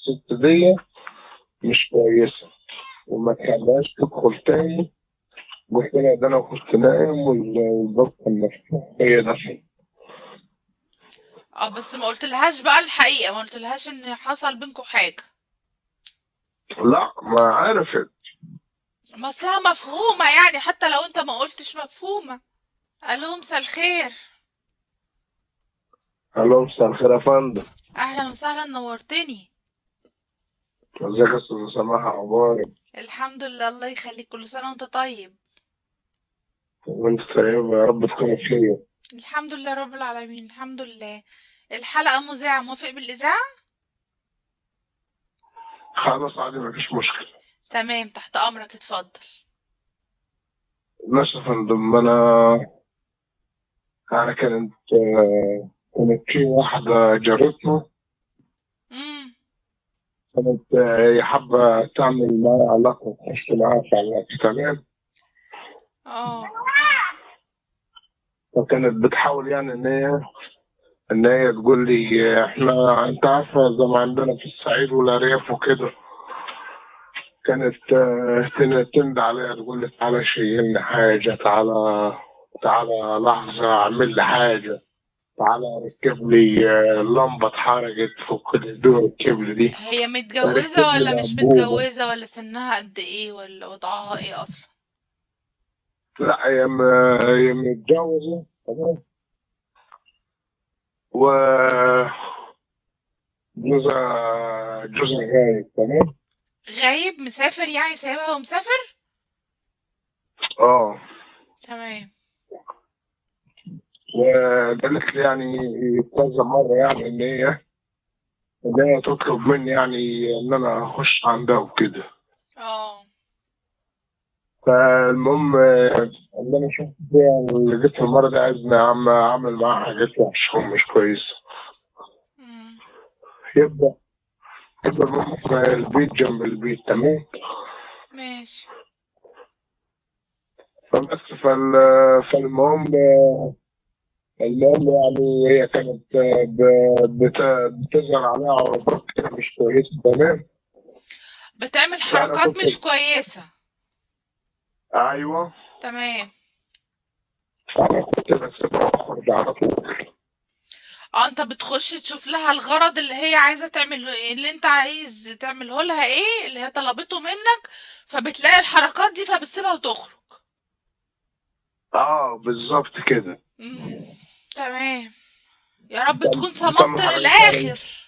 الست دي مش كويسة وما تخليهاش تدخل تاني. قلت لها ده انا كنت نايم والباب كان مفتوح، هي دخلت. اه، بس ما قلتلهاش بقى الحقيقة، ما قلتلهاش ان حصل بينكم حاجة؟ لا، ما عرفت. ما اصلها مفهومة يعني، حتى لو انت ما قلتش مفهومة. الو، مساء الخير. الو، مساء الخير يا فندم. اهلا وسهلا، نورتني. ازيك يا استاذ سماحة، اخبارك؟ الحمد لله، الله يخليك، كل سنة وانت طيب. وانت طيب، يا رب تكون بخير. الحمد لله رب العالمين، الحمد لله. الحلقة مذاعة، موافق بالإذاعة؟ خلاص، عادي، مفيش مشكلة. تمام، تحت أمرك، اتفضل. ماشي يا فندم. انا كانت في واحدة جارتنا. امم. كانت هي حابة تعمل معايا علاقة وتخش معايا في علاقة، تمام. اه. فكانت بتحاول يعني ان هي تقول لي احنا، انت عارفة، زي ما عندنا في الصعيد والارياف وكده. كانت تند عليا، تقول لي تعالى شيلني حاجة، تعالى، تعالى لحظة اعمل لي حاجة، تعالى ركب لي لمبة اتحرقت، فك الدور الكبل دي، هي متجوزة ركب لي ولا مش الأنبوبة. متجوزة، ولا سنها قد ايه، ولا وضعها ايه اصلا؟ لا، هي متجوزة، تمام. و جوزها غايب، تمام. غايب، مسافر يعني، سايبها ومسافر؟ اه. تمام. وقالت لي يعني كذا مرة، يعني ان هي تطلب مني يعني ان انا اخش عندها وكده. اه. فالمهم اللي انا شفت فيها، اللي جيت في المرة دي عايزني اعمل معاها حاجات وحشة ومش كويسة. امم. يبدأ يبقى المهم إحنا البيت جنب البيت، تمام. ماشي. فبس فالمهم، المهم يعني هي كانت بتظهر عليها عروضات كده مش كويسة، تمام. بتعمل فأنا حركات كنت، مش كويسة؟ أيوه، تمام. فأنا كنت بسيبها وأخرج على طول. اه، انت بتخش تشوف لها الغرض اللي هي عايزة تعمله، اللي انت عايز تعمله لها، ايه اللي هي طلبته منك، فبتلاقي الحركات دي فبتسيبها وتخرج. أه، بالظبط كده. امم. تمام. يا رب تكون بتعمل صمدت حركات يعني. للآخر.